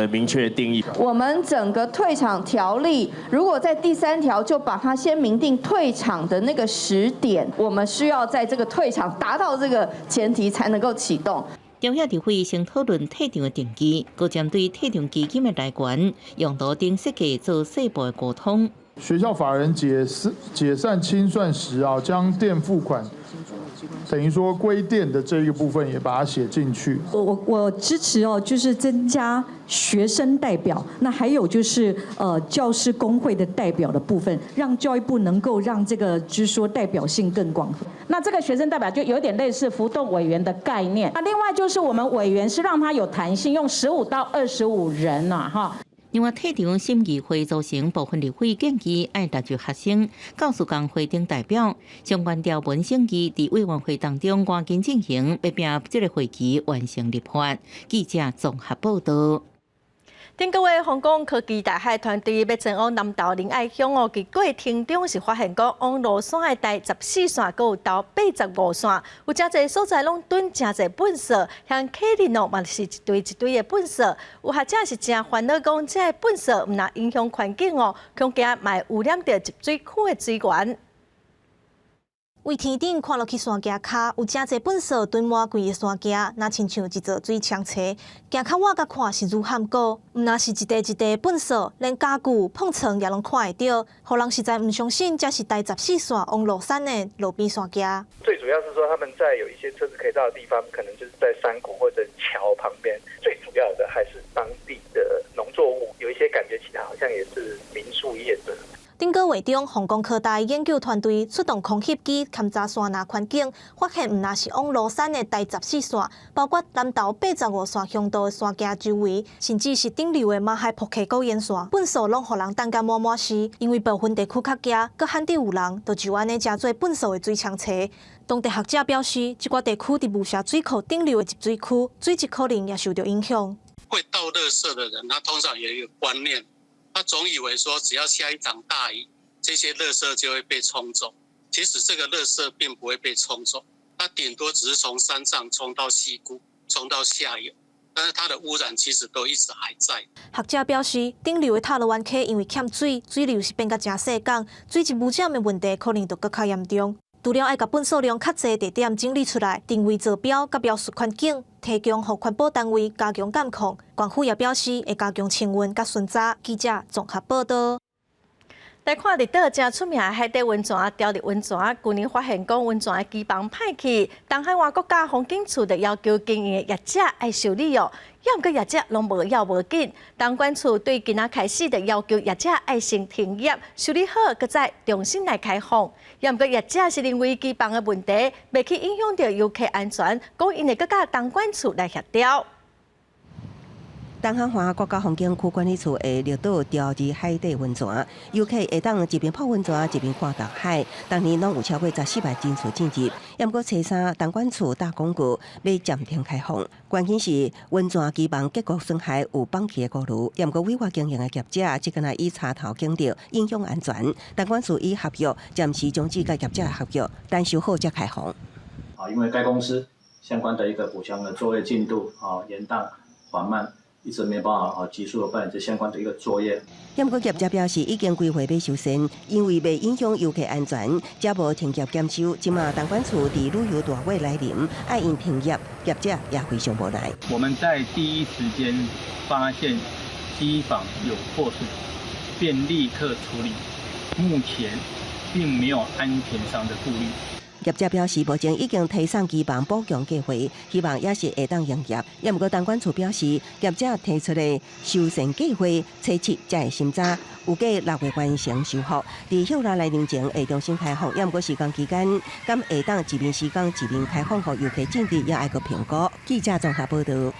明確定義。我們整個退場條例，如果在第三條就把它先明定退場的那個時點，我們需要在這個退場達到這個前提，才能夠啟動。朝野立委先討論退場的定義，閣針對退場基金的來源、用途等設計做細部的溝通。學校法人解散清算時啊，將墊付款等於說歸墊的這一個部分也把它寫進去。我支持哦，就是增加學生代表，那還有就是教師工會的代表的部分，讓教育部能夠讓這個就是說代表性更廣。那這個學生代表就有點類似浮動委員的概念。那另外就是我們委員是讓他有彈性，用15到25人呐，哈。另外，退場審議會組成部分立委建議愛納入學生、教師工會等代表，相關條文審議佇委員會當中趕緊進行，欲拚這個會期完成立法。記者綜合報道。頂個月香港科技大學團隊欲前往南投仁愛鄉哦，佇過程中是發現講往蘆山的台十四線，閣有台85線，有誠濟所在攏囤誠濟糞埽，像客人哦嘛是一堆一堆的糞埽。有學者是誠煩惱講，這个糞埽毋但影響環境哦，恐驚嘛會污染著集水區的水源。為天頂看落去山崎跤，有誠濟糞埽囤滿規个山崎，若親像一座水沖廁。行較遠佮看是愈罕閣，毋但是一塊一塊糞埽，連家具、碰床也攏看會著，予人實在毋相信，這是台十四線往蘆山的路邊山崎。最主要是說，他們在有一些車子可以到的地方，可能就是在山谷或者橋旁邊。最主要的還是當地的農作物，有一些感覺起來好像也是民宿業者。頂個月中，鳳岡科大研究團隊出動空翕機勘查山林環境，發現毋但是往蘆山的台十四線，包括南投85線鄉道的山崎周圍，甚至是頂流的馬海瀑溪谷沿線，糞埽攏予人擲甲滿滿是。因為部分地區較驚，閣罕佇有人，就按呢成做糞埽的水沖廁。當地學者表示，這寡地區佇霧社水庫頂流的集水區，水質可能也受著影響。會倒垃圾的人，他通常有一個觀念。他總以為說只要下一場大雨，這些垃圾就會被沖走。其實這個垃圾並不會被沖走，它頂多只是從山上沖到溪谷，沖到下游，但是它的污染其實都一直還在。學者表示，頂流的塔羅灣溪因為欠水，水流是變甲誠細港，水質污染的問題可能就閣較嚴重。除了愛共糞埽量較濟地點整理出來，定位坐標佮描述環境，提供予環保單位加強監控。縣府也表示會加強清運佮巡查。記者綜合報道。來看綠島誠出名的海底溫泉雕日溫泉，舊年發現講溫泉的機房歹去，東海岸國家風景處就要求經營的業者愛修理哦，猶毋過業者攏無要無緊。東管處對今仔開始就要求業者愛先停業，修理好，閣再重新來開放。猶毋過業者是認為機房的問題，袂去影響著遊客安全，講𪜶會閣佮東管處來協調。東海岸國家風景區管理處的綠島雕日海底溫泉，遊客會當一邊泡溫泉一邊看大海。逐年攏有超過14萬人次進入。猶毋過初三，東管處打廣告欲暫停開放，原因是溫泉機房結構損害有崩去的顧慮。猶毋過委外經營的業者，這敢若以柴頭警著影響安全。東管處以合約暫時終止佮業者的合約，等修好才開放。啊，因為該公司相關的一個補強的作業進度啊延宕緩慢。一直沒辦法啊，急速的辦理這相關的一個作業。毋過業者表示，已經規劃欲修繕，因為袂影響遊客安全，才無停業檢修。這馬東管處佇旅遊大月來臨，愛𪜶停業，業者也非常無奈。我們在第一時間發現機房有破損，便立刻處理，目前並沒有安全上的顧慮。業者表示，目前已經提送機房補強計劃，希望猶是會當營業。猶毋過東管處表示，業者提出的修繕計劃，初七才會審查，預計6月完成修復。佇歇熱來臨前會重新開放。猶毋過施工期間，敢會當一邊施工一邊開放予遊客進入，也愛閣評估。記者綜合報道。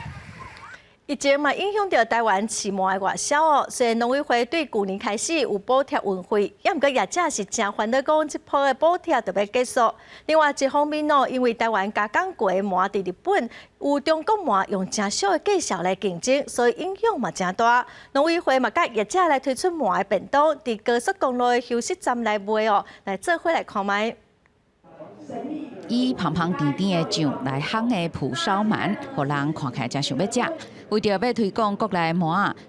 疫情嘛影響著台灣飼鰻的外銷哦。雖然農委會對舊年開始有補貼運費，猶毋過業者是誠煩惱，講這波的補貼就欲結束。另外一方面哦，因為台灣加工過的鰻佇日本有中國鰻用誠俗的價數來競爭，所以影響嘛誠大。農委會嘛佮業者來推出鰻的便當，佇高速公路的休息站來賣哦，來做伙來看覓。以芳芳甜甜的醬來烘的蒲燒鰻，予人看起來誠想欲食。為著欲推廣國內鰻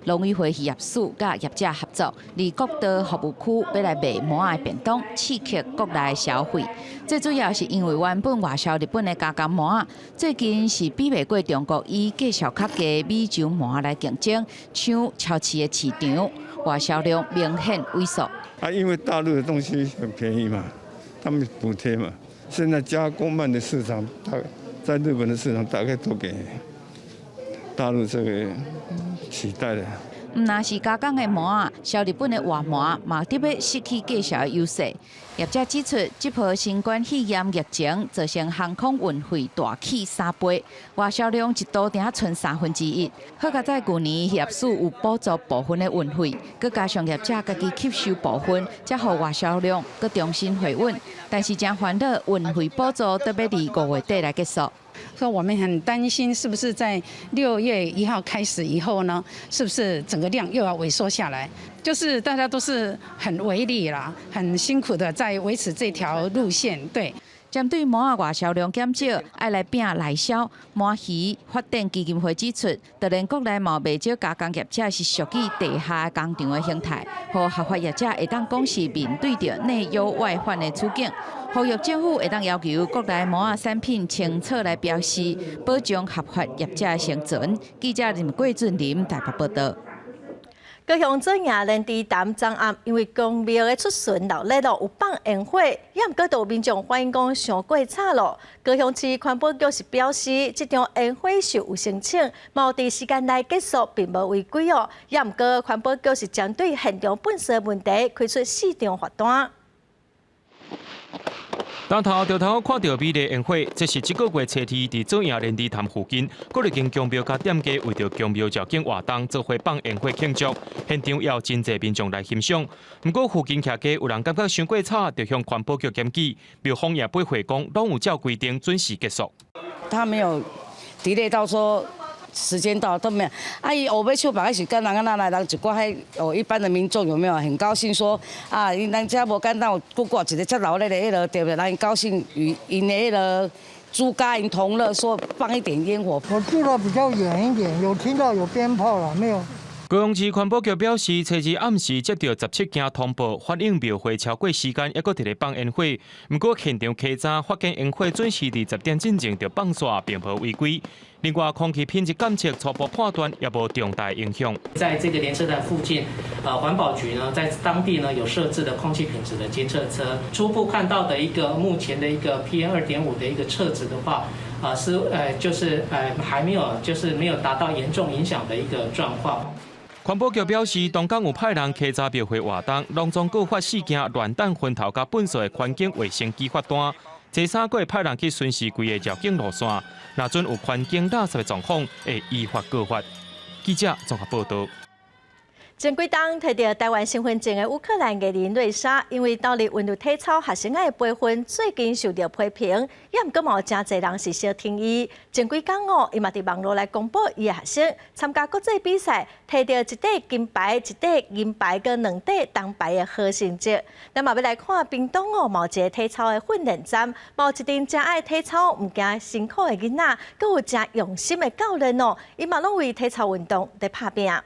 仔，農委會漁業署佮業者合作，佇國道服務區欲來賣鰻仔的便當，刺激國內消費。最主要是因為原本外銷日本的加工鰻仔，最近是比袂過中國以價數較低美洲鰻仔來競爭，搶超市的市場，外銷量明顯萎縮。啊，因為大陸的東西很便宜嘛，他們補貼嘛。現在加工鰻的市場，大在日本的市場大概都給大陸這個取代了。毋但是加工的鰻仔，銷日本的活鰻嘛，得欲失去價數的優勢。業者指出，這波新冠肺炎疫情造成航空運費大起3倍，外銷量一度定賰1/3。好佳哉舊年漁業署有補助部分的運費，閣加上業者家己吸收部分，才予外銷量閣重新回穩。但是誠煩惱，運費補助得欲佇5月底來結束。所以我們很擔心，是不是在6月1號開始以後呢？是不是整個量又要萎縮下來？就是大家都是很微利啦，很辛苦的在維持這條路線。對。針對鰻仔外銷量減少，愛來拼內銷。鰻魚發展基金會指出，當然國內嘛袂少加工業者是屬於地下工廠的形態，予合法業者會當講是面對著內憂外患的處境。呼籲政府會當要求國內鰻仔產品清楚來標示，保障合法業者的生存。記者林桂俊林台北報導。高雄左營連池潭昨暗，因為宮廟的出巡鬧熱咯，有放煙火，也毋過都有民眾反映講傷過吵咯。高雄市環保局是表示，這場煙火秀有申請，嘛有佇時間內結束，並無違規哦。也毋過環保局是針對現場糞埽問題，開出四張罰單。當頭著頭看著美麗煙火，這是這個月初二佇左營連池潭附近，閣一間宮廟佮店家為著宮廟醮境活動，做伙放煙火慶祝。現場也有真濟民眾來欣賞。毋過附近徛家有人感覺傷過吵，就向環保局檢舉。廟方也回回講，攏有照規定準時結束。他沒有 delay 到說時間到都沒有。啊，伊烏欲手別個是跟人敢若來人一寡彼哦，一般的民眾有沒有很高興說啊？𪜶咱遮無簡單有過過一个遮鬧熱的彼个對不對？人𪜶高興與𪜶的彼个諸家𪜶同樂，說放一點煙火。我住得比較遠一點，有聽到有鞭炮了沒有？高雄市環保局表示，初二暗時接著17件通報，反映廟會超過時間，猶閣佇咧放煙火。毋過現場稽查發現煙火準時佇10點進前就放煞，並無違規。另外，空氣品質監測初步判斷也無重大影響。在這個蓮池潭附近，環保局呢在當地呢有設置的空氣品質的監測車，初步看到的一個目前的一個 PM 2.5的一個測值的話，啊是就是還沒有就是沒有達到嚴重影響的一個狀況。環保局表示，當工有派人稽查廟會活動，攏總告發四件亂擲薰頭佮糞埽的環境衛生舉發單。初三閣會派人去巡視規个繞境路線，若準有環境垃圾的狀況，會依法告發。記者綜合報導。前幾冬提著臺灣身份證的烏克蘭藝人瑞莎，因為投入韻律體操學生仔的培訓，最近受著批評，也毋過嘛有誠濟人是相挺伊。前幾工哦，伊嘛佇網路來公布伊的學生參加國際比賽，提著一塊金牌、一塊銀牌、佮兩塊銅牌的好成績。咱嘛欲來看屏東哦，嘛有一个體操的訓練站，嘛有一陣誠愛體操、毋驚辛苦的囡仔，閣有誠用心的教練哦，𪜶嘛攏為體操運動佇拍拚。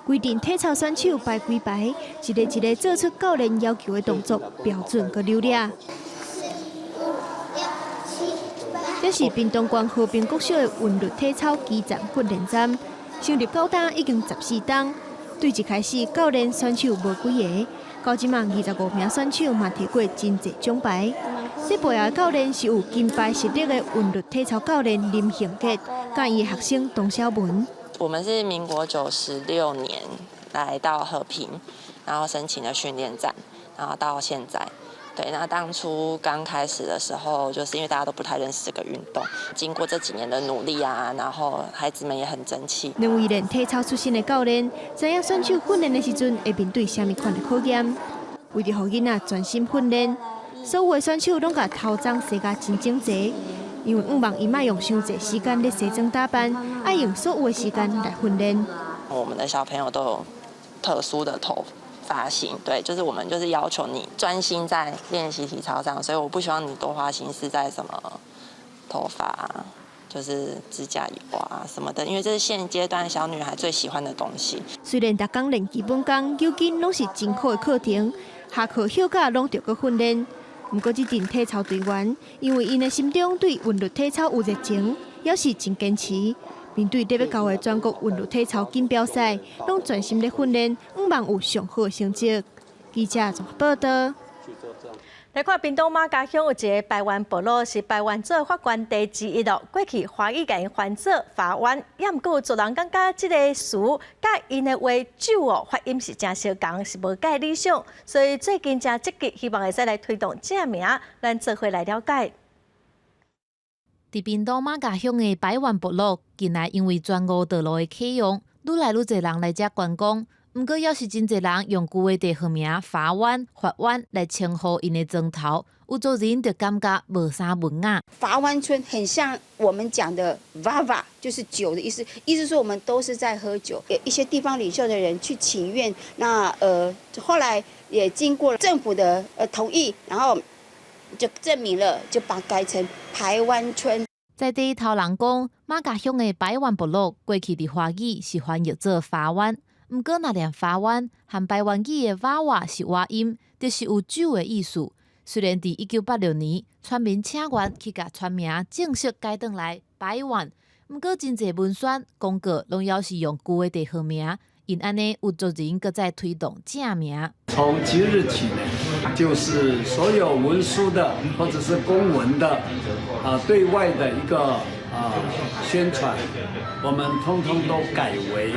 規陣體操選手排幾排，一个一个做出教練要求的動作，標準閣流利。這是屏東縣和平國小的韻律體操基層訓練站，成立到今已經14冬。對一開始教練選手無幾个，到這馬25名選手嘛提過真濟獎牌。這背後的教練是有金牌實力的韻律體操教練林興傑，佮伊的學生董小文。我們是民國96年來到和平，然後申請了訓練站，然後到現在，對，那當初剛開始的時候，就是因為大家都不太認識這個運動，經過這幾年的努力啊，然後孩子們也很爭氣。兩位練體操出身的教練，知影選手訓練的時陣會面對啥物款的考驗，為著予囡仔專心訓練，所有的選手攏共頭鬃洗甲真整齊。因為向望伊莫用傷濟時間咧西裝打扮，愛用所有的時間來訓練。我們的小朋友都有特殊的頭髮型，對，就是我們就是要求你專心在練習體操上，所以我不希望你多花心思在什麼頭髮啊，就是指甲油啊什麼的，因為這是現階段小女孩最喜歡的東西。雖然逐工練基本功，扭筋攏是真好的課程，下課休假攏著閣訓練。毋過這陣體操隊員，因為𪜶的心中對韻律體操有熱情，猶是真堅持。面對咧欲到的全國韻律體操錦標賽，攏專心咧訓練，向望有上好的成績。記者綜合報道。來看屏東瑪家鄉有一个排灣部落，是排灣族的發源地之一囉。過去華語共𪜶翻做法灣，也毋過有族人感覺這个詞佮𪜶的話酒哦發音是誠相仝，是無蓋理想，所以最近誠積極，希望會使來推動正名，咱做伙來了解。佇屏東瑪家鄉的排灣部落，近來因為全澳道路的啟用，愈來愈濟人來遮觀光。毋過，猶是真濟人用舊的地方名法灣、法灣來稱呼𪜶的莊頭，有族人就感覺無啥文雅。法灣村很像我們講的 “vava”，就是酒的意思，意思說我們都是在喝酒。一些地方領袖的人去請願，那後來也經過政府的同意，然後就證明了，就把改成排灣村。在地頭人講，瑪家鄉的排灣部落過去佇華語是翻譯做法灣。毋過，若念法灣和排灣語的娃娃是倚音，就是有酒的意思。雖然佇1986年，村民請願去共村名正式改轉來排灣，毋過真濟文宣廣告攏猶是用舊的地方名，𪜶按呢有族人閣再推動正名。從即日起呢，就是所有文書的或者是公文的啊，對外的一個啊宣傳，我們通通都改為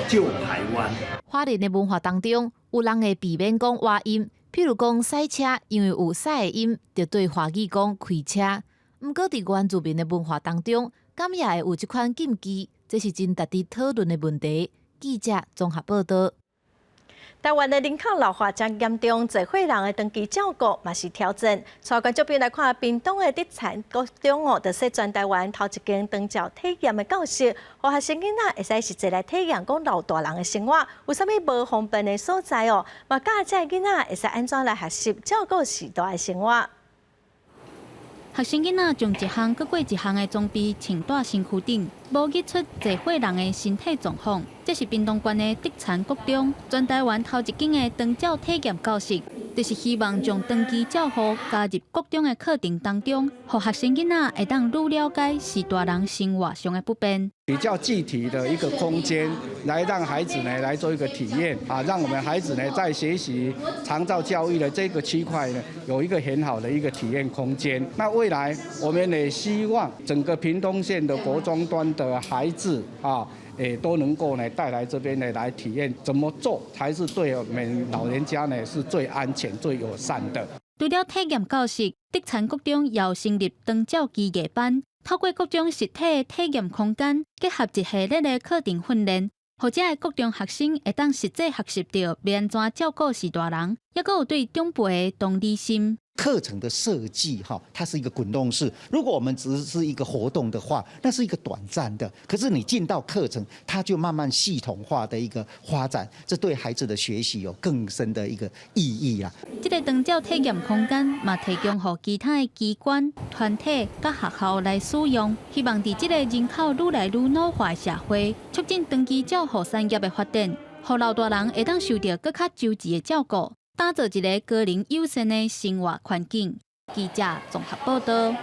舊排灣。華人的文化當中，有人會避免講倚音，譬如講駛車，因為有駛的音，就對華語講開車。毋過佇原住民的文化當中，敢也會有這款禁忌，這是真值得討論的問題。記者綜合報道。台灣的人口老化誠嚴重，濟歲人的長期照顧嘛是挑戰。帶觀眾朋友來看，屏東的德殘國中哦，就設全台灣頭一間長照體驗的教室，予學生囡仔會使實際來體驗講老大人的生活，有啥物無方便的所在哦，嘛教這个囡仔會使按怎來學習照顧序大的生活。學生囡仔將一項閣過一項的裝備穿戴身軀頂，模擬出濟歲人的身體狀況。這是屏東縣的德殘國中，全台灣頭一間的長照體驗教室，就是希望將長期照護加入國中的課程當中，予學生囡仔會當愈了解序大人生活上的不便。比較具體的一個空間，來讓孩子呢來做一個體驗啊，讓我們孩子呢在學習長照教育的這個區塊呢，有一個很好的一個體驗空間。那未來我們也希望整個屏東縣的國中端的孩子啊，都能夠呢帶來這邊呢來體驗，怎麼做才是對我們老人家呢是最安全、最友善的。除了體驗教室，德殘國中也成立長照機藝班，透過各種實體的體驗空間，結合一系列的課程訓練，予遮的國中學生會當實際學習著欲按怎照顧序大人，猶閣有對長輩的同理心。課程的設計，哈，它是一個滾動式。如果我們只是一個活動的話，那是一個短暫的。可是你進到課程，它就慢慢系統化的一個發展，這對孩子的學習有更深的一個意義啊。這個長照體驗空間嘛，提供予其他的機關、團體佮學校來使用，希望佇這個人口愈來愈老化的社會，促進長期照護產業的發展，予老大人會當受著閣較周全的照顧。打造一个高齡友善的生活環境。記者綜合報道。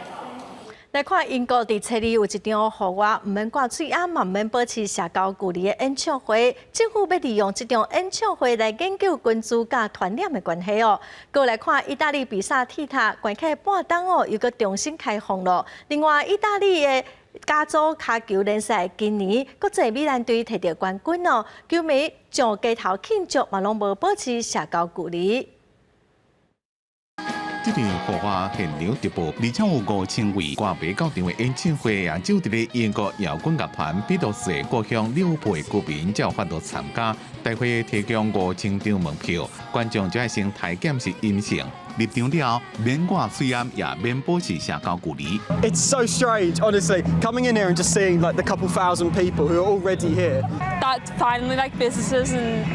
來看英國佇初二有一場戶外，毋免掛喙罨，嘛毋免保持社交距離的演唱會。政府欲利用這場演唱會來研究菌株佮傳染的關係哦。閣來看意大利比薩鐵塔，關起半冬哦，又閣重新開放囉。另外，意大利的加州跤球聯賽今年國際米蘭隊摕著冠軍哦，球迷上街頭慶祝嘛，攏無保持社交距離。這場戶外現場直播，而且有5000位歌迷到場的演唱會，也只有佇咧英國搖滾樂團披頭士的故鄉利物浦的居民才有法度參加。大會提供5000張門票，觀眾就愛先篩檢是陰性，入場了後免掛喙罨，也免保持社交距離。 It's so strange, honestly, coming in here and just seeing like the couple thousand people who are already here. That finally like businesses and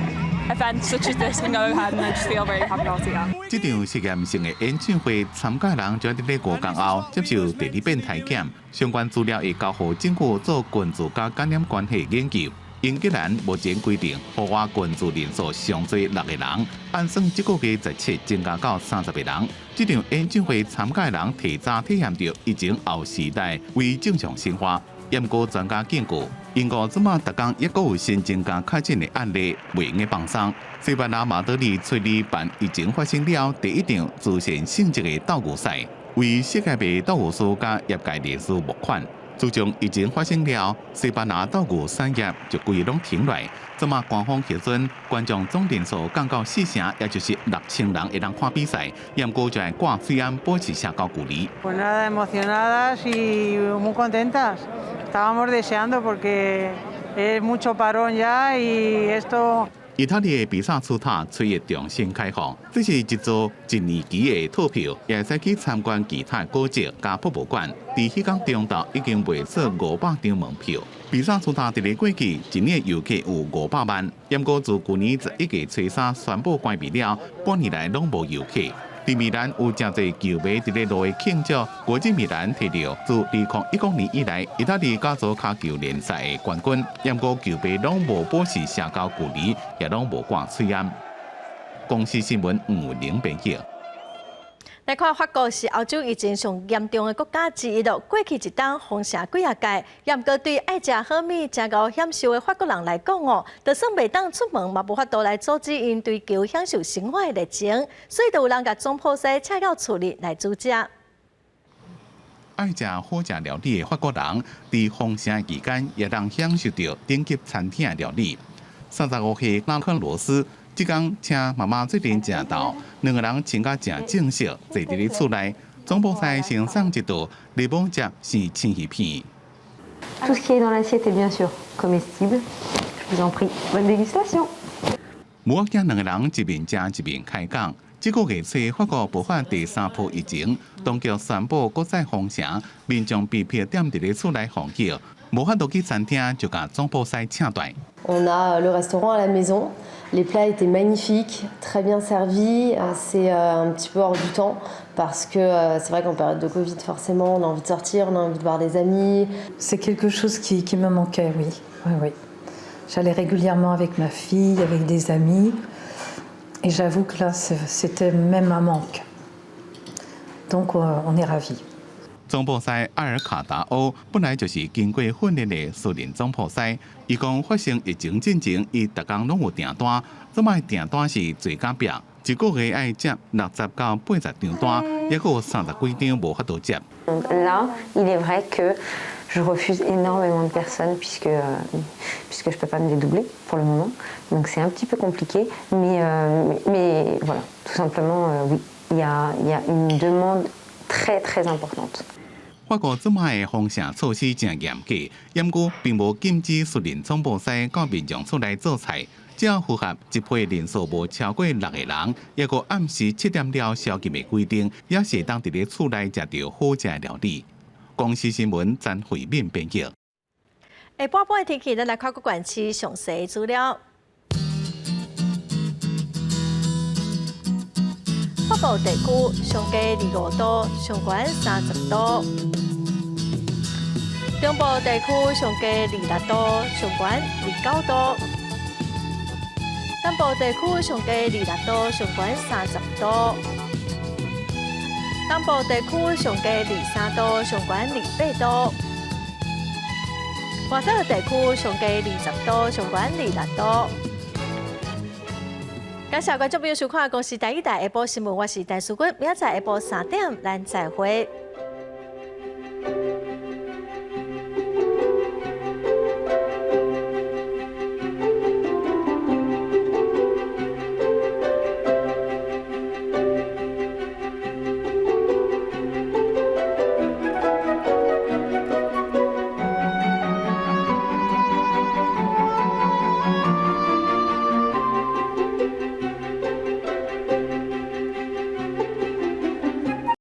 Event such as this can go ahead, and I just feel very happy about it. 這場實驗性的演唱會，參加人將佇咧5工後接受第二遍體檢，相關資料會交予政府做群聚佮感染關係研究。英格蘭目前規定，戶外群聚人數上濟六個人，按算這個月17增加到30個人。這場演唱會參加的人提早體驗著疫情後時代非正常生活。毋過專家警告，英國這馬逐工抑閣有新增加確診的案例，袂用得放鬆。西班牙馬德里初二辦疫情發生了第一場慈善性質的鬥牛賽，為世界盃鬥牛士佮業界人士募款。自從疫情發生了，西班牙鬥牛產業就規個攏停落來。這馬官方核准觀眾總人數降到四成，也就是6000人會當看比賽。毋過就愛掛喙罨保持社交距離。 Pues nada, emocionadas y muy contentas. Estábamos deseando porque es mucho parón ya y esto. 意大利的比薩斜塔初一重新開放，這是一座一年期的套票，也會使去參觀其他古蹟佮博物館。佇彼工中晝已經賣出500張門票。比薩斜塔佇咧過去一年遊客有500萬，毋過自舊年11月初三宣布關閉了，半年來攏無遊客。佇米蘭有誠濟球迷佇咧路的慶祝，國際米蘭摕著自2010年以來，意大利甲族跤球聯賽的冠軍。毋過球迷攏無保持社交距離，也攏無掛喙罨。公視新聞吳玲編譯。來看法國是歐洲疫情上嚴重的國家之一咯。過去一冬封城幾仔屆，毋過對愛食好物、誠𠢕享受的法國人來講哦，就算袂當出門，嘛無法度來阻止𪜶追求享受生活的熱情。所以，就有人共總鋪師請到厝裡來煮食。愛食好食料理的法國人，佇封城期間，也通享受著頂級餐廳的料理。35歲拉克羅斯。這工請媽媽做陣食豆，兩個人穿甲誠正式，坐佇咧厝內。總鋪師先送一道檸檬汁生青魚片。 Tout ce qui est dans l'assiette est bien sûr comestible. Je vous en prie, bonne dégustation. 母仔囝兩個人一面食一面開講。這個月初法國爆發第三波疫情，當局宣布閣再封城，民眾被迫踮佇咧厝內防疫，無法度去餐廳，就共總鋪師請轉。 On a le restaurant à la maison. Les plats étaient magnifiques, très bien servis. C'est un petit peu hors du temps parce que c'est vrai qu'en période de Covid, forcément, on a envie de sortir, on a envie de voir des amis. C'est quelque chose qui me manquait, oui. Oui. J'allais régulièrement avec ma fille, avec des amis. Et j'avoue que là, c'était même un manque. Donc, on est ravis. 總鋪師阿爾卡達歐本來就是經過訓練的私人總鋪師。伊講發生疫情進前，伊逐工攏有訂單，這擺訂單是濟甲逼，一個月愛接60到80張單，抑閣有30幾張無法度接。 Là, il est vrai que je refuse énormément de personnes puisque je peux pas me dédoubler pour le moment. Donc c'est un petit peu compliqué, mais voilà, tout simplement, oui, il y a une demande très très importante. 法國這擺的封城措施誠嚴格，毋過並無禁止私人總鋪師到民眾厝內做菜，只要符合一批人數無超過六個人，抑閣暗時7點了宵禁的規定，也是會當佇咧厝內食著好食的料理。公視新聞詹慧敏編譯。下半晡的天氣，咱來看各縣市詳細資料。北部地區上低25度，上懸30度；中部地區上低26度，上懸29度；南部地區上低26度，上懸30度；東部地區上低23度，上懸28度；外島地區上低20度，上懸26度。感謝觀眾朋友收看《公視台語台》下晡新聞，我是陳淑君，明仔載下晡3點，咱再會。